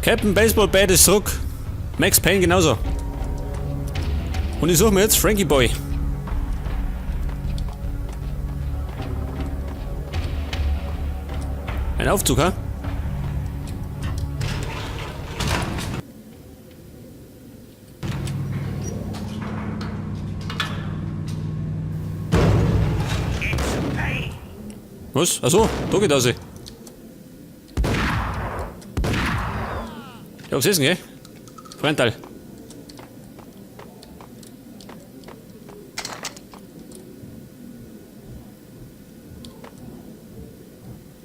Captain Baseball Bat ist zurück. Max Payne genauso. Und ich suche mir jetzt Frankie Boy. Ein Aufzug, ha? Was? Achso, da geht raus. Ja, gesessen, gell? Frontal.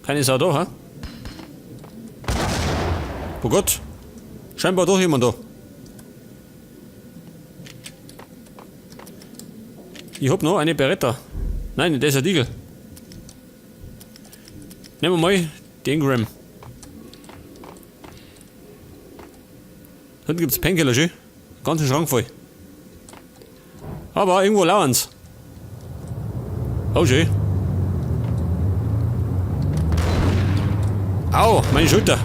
Keine Sau da, ha? Oh Gott. Scheinbar doch jemand da. Ich hab noch eine Beretta. Nein, das ist ein Deagle. Nehmen wir mal die Ingram. Hinten gibt's Painkiller, schön. Ganzen Schrank voll. Aber irgendwo lauern's. Oh, schön. Au, meine Schulter.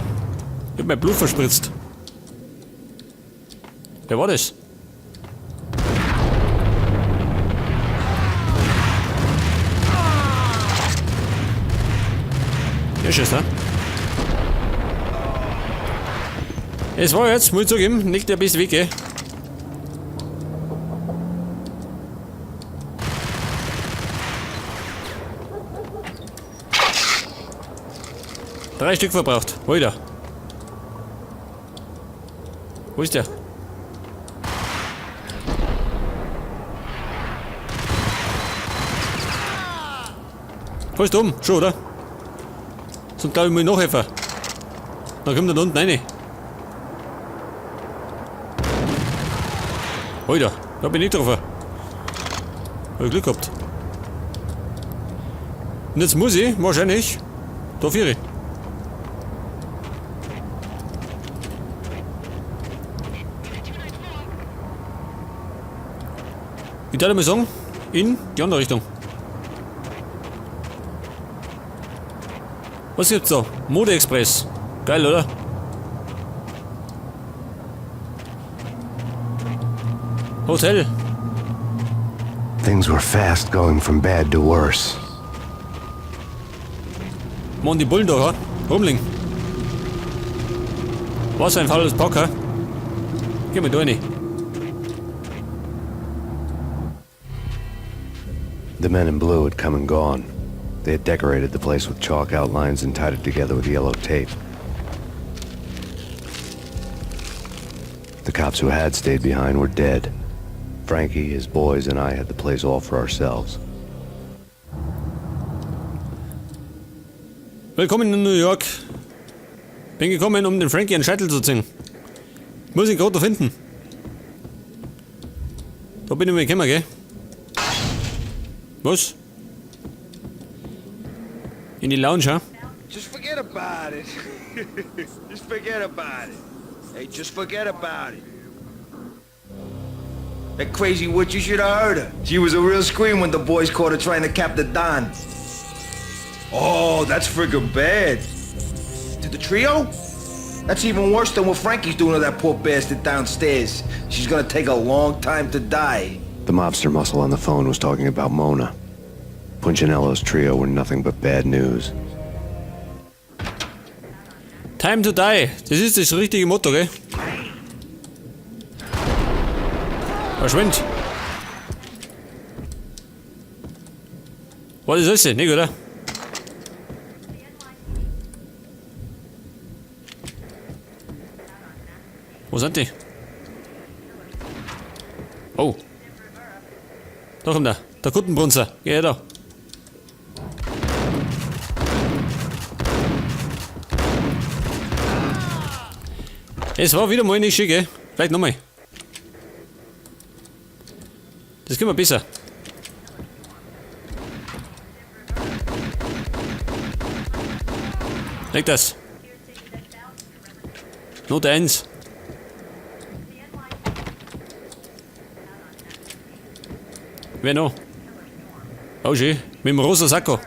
Ich hab mein Blut verspritzt. Wer war das? Ja, schön, ne? Es war jetzt, muss ich zugeben, nicht der beste Weg, gell? Drei Stück verbraucht. Wo ist der? Wo ist der? Voll dumm, schon, oder? Sonst glaube ich, muss ich nachhelfen. Dann kommt er da unten rein. Alter, da bin ich drauf. Hab ich Glück gehabt. Und jetzt muss ich wahrscheinlich da vier. Ich darf mal sagen, in die andere Richtung. Was gibt's da? Mode Express. Geil, oder? Hotel. Things were fast going from bad to worse. Mann, die Bullen da, ha? Rumliegen. Was ein faules Pack, ha? Geh mal da rein. The men in blue had come and gone. They had decorated the place with chalk outlines and tied it together with yellow tape. The cops who had stayed behind were dead. Frankie, his boys, and I had the place all for ourselves. Willkommen in New York. Bin gekommen, um den Frankie einen Scheitel zu ziehen. Muss ihn gerade finden. Da bin ich mal gekommen, gell? Was? In die Lounge, ha? Just forget about it. Just forget about it. Hey, just forget about it. That crazy witch, you should have heard her. She was a real scream when the boys caught her trying to cap the Don. Oh, that's friggin' bad. To the trio? That's even worse than what Frankie's doing to that poor bastard downstairs. She's gonna take a long time to die. The mobster muscle on the phone was talking about Mona. Punchinello's trio were nothing but bad news. Time to die. Das ist das richtige Motto, gell? Verschwind. Was ist das denn? Nicht, oder? Wo sind die? Oh. Da kommt er. Der Kuttenbrunzer. Geh her da. Es war wieder mal nicht schick, gell? Vielleicht nochmal. Das können wir besser. Leg das. Note 1. Wer noch? Oh schön, mit dem rosa Sakko.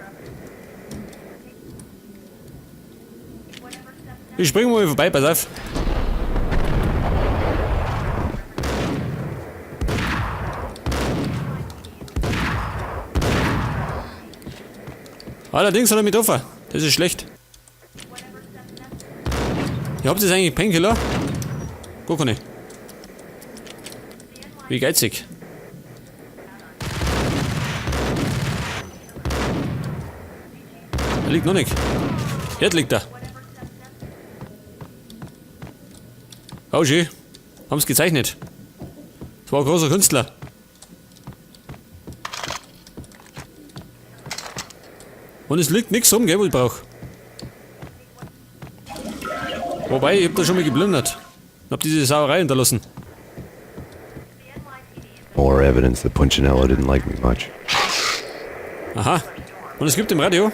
Ich spring mal vorbei, pass auf. Allerdings hat er mich getroffen. Das ist schlecht. Ihr habt jetzt eigentlich Painkiller? Gar keine. Wie geizig. Er liegt noch nicht. Jetzt liegt er. Oh, schön. Haben's gezeichnet. Das war ein großer Künstler. Und es liegt nichts rum, gell, was ich brauch. Wobei, ich hab da schon mal geplündert. Und hab diese Sauerei hinterlassen. More evidence that Punchinello didn't like me much. Aha. Und es gibt im Radio.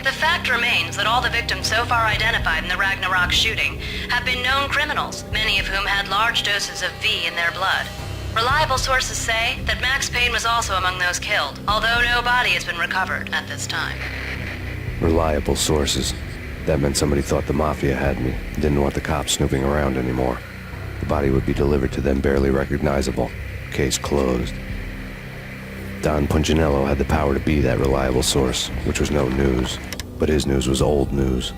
The fact remains that all the victims so far identified in the Ragnarok shooting have been known criminals, many of whom had large doses of V in their blood. Reliable sources say that Max Payne was also among those killed, although no body has been recovered at this time. Reliable sources. That meant somebody thought the Mafia had me, and didn't want the cops snooping around anymore. The body would be delivered to them barely recognizable. Case closed. Don Punchinello had the power to be that reliable source, which was no news. But his news was old news.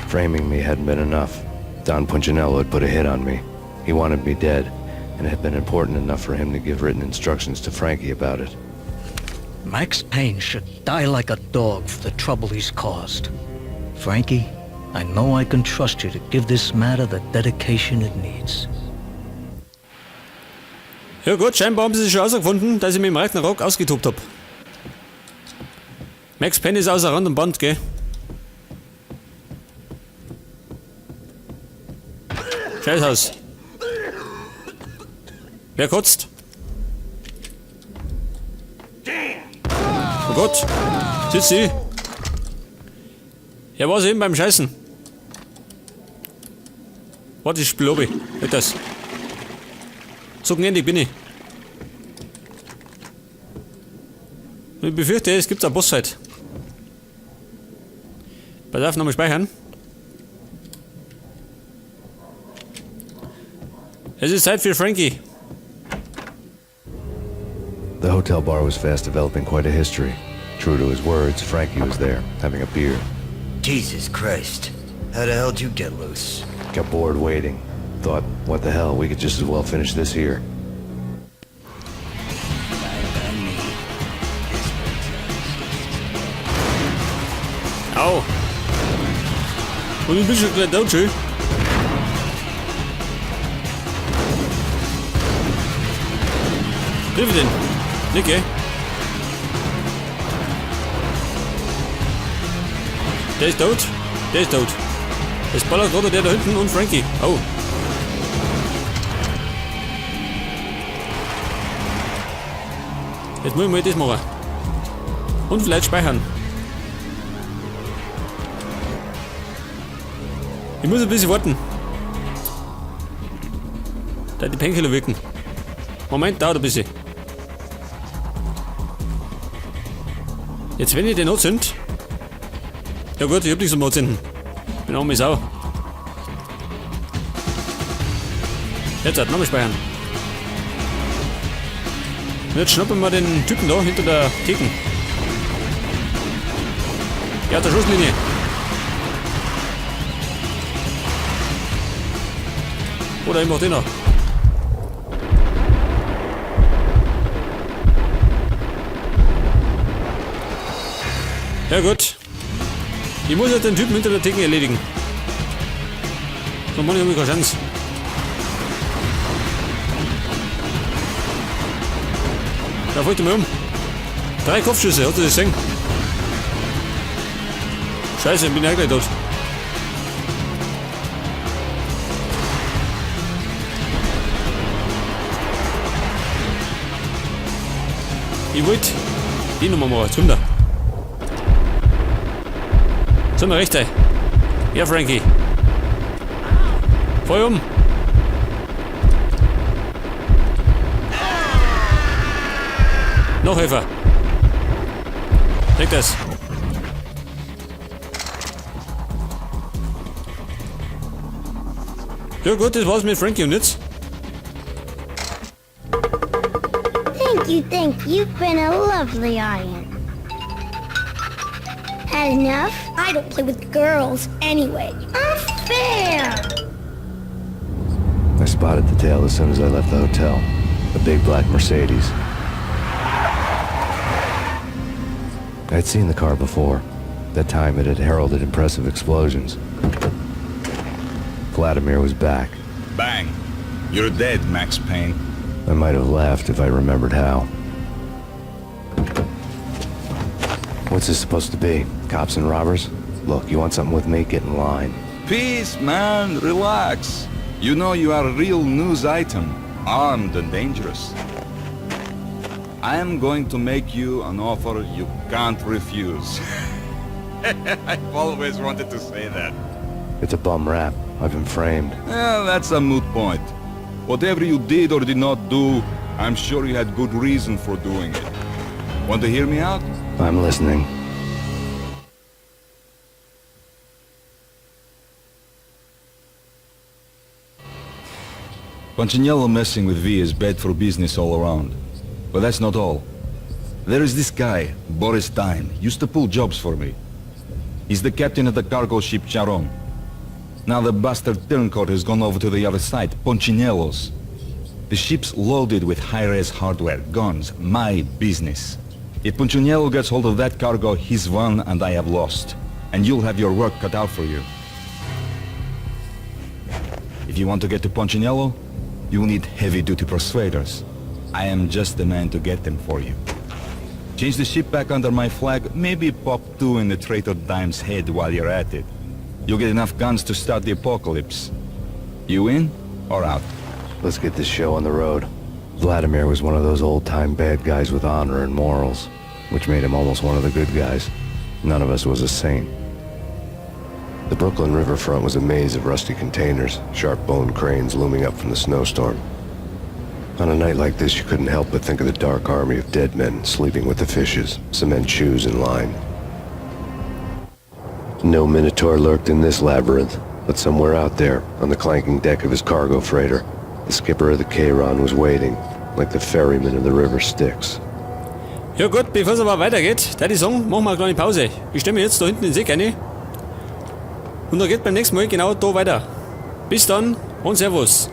Framing me hadn't been enough. Don Punchinello had put a hit on me. He wanted me dead, and it had been important enough for him to give written instructions to Frankie about it. Max Payne should die like a dog for the trouble he's caused. Frankie, I know I can trust you to give this matter the dedication it needs. Ja gut, scheinbar haben sie sich schon herausgefunden, dass ich mich im Ragnarok ausgetobt hab. Max Payne ist außer Rand und Band, gell? Scheißhaus. Wer kotzt? Oh Gott. Sitzt sie? Er war eben beim Scheißen. Warte, ich spiel obi. Nicht das. So gnädig bin ich. Und ich befürchte, es gibt einen Bossfight. Pass auf, nochmal speichern. Es ist Zeit für Frankie. The hotel bar was fast developing quite a history. True to his words, Frankie was there, having a beer. Jesus Christ. How the hell'd you get loose? Got bored waiting. Thought, what the hell, we could just as well finish this here. Au. Und ich bin schon gleich down, schön. Triff ich den? Nicht, gell? Der ist tot. Der ist tot. Es ballert gerade der da hinten und Frankie. Oh. Jetzt muss ich mal das machen. Und vielleicht speichern. Ich muss ein bisschen warten. Da die Painkiller wirken. Moment, dauert ein bisschen. Jetzt, wenn ich den anzünd. Ja gut, ich hab nichts zum Anzünden. Bin auch Sau. Jetzt halt, nochmal speichern. Und jetzt schnappen wir den Typen da hinter der Theken. Ja, der Schusslinie. Oder ich mach den noch. Ja gut. Ich muss jetzt den Typen hinter der Theke erledigen. So, Mann, ich hab keine Chance. Da fällt er mir um. 3 Kopfschüsse, hat er das gesehen? Scheiße, ich bin ja gleich tot. Ich wollte die Nummer machen. Jetzt kommt er. Sind wir recht, ey. Ja, Frankie. Voll um. Noch Helfer. Leg das. Ja gut, das war's mit Frankie und jetzt. Thank you, thank you. You've been a lovely audience. Had enough? I don't play with girls anyway. Unfair! I spotted the tail as soon as I left the hotel. A big black Mercedes. I'd seen the car before. That time it had heralded impressive explosions. Vladimir was back. Bang! You're dead, Max Payne. I might have laughed if I remembered how. What's this supposed to be? Cops and robbers? Look, you want something with me? Get in line. Peace, man. Relax. You know you are a real news item. Armed and dangerous. I am going to make you an offer you can't refuse. I've always wanted to say that. It's a bum rap. I've been framed. Well, that's a moot point. Whatever you did or did not do, I'm sure you had good reason for doing it. Want to hear me out? I'm listening. Punchinello messing with V is bad for business all around. But that's not all. There is this guy, Boris Dime, used to pull jobs for me. He's the captain of the cargo ship Charon. Now the bastard turncoat has gone over to the other side, Punchinello's. The ship's loaded with high-res hardware, guns, my business. If Punchinello gets hold of that cargo, he's won and I have lost. And you'll have your work cut out for you. If you want to get to Punchinello, you'll need heavy-duty persuaders. I am just the man to get them for you. Change the ship back under my flag, maybe pop two in the traitor Dime's head while you're at it. You'll get enough guns to start the apocalypse. You in or out? Let's get this show on the road. Vladimir was one of those old-time bad guys with honor and morals, which made him almost one of the good guys. None of us was a saint. The Brooklyn riverfront was a maze of rusty containers, sharp-boned cranes looming up from the snowstorm. On a night like this, you couldn't help but think of the dark army of dead men sleeping with the fishes, cement shoes in line. No minotaur lurked in this labyrinth, but somewhere out there, on the clanking deck of his cargo freighter, the skipper of the Charon was waiting, like the ferryman of the river Styx. Ja gut, bevor es aber weitergeht, tät ich sagen, machen wir eine kleine Pause. Ich stelle mich jetzt da hinten in den See rein. Und dann geht beim nächsten Mal genau da weiter. Bis dann und Servus.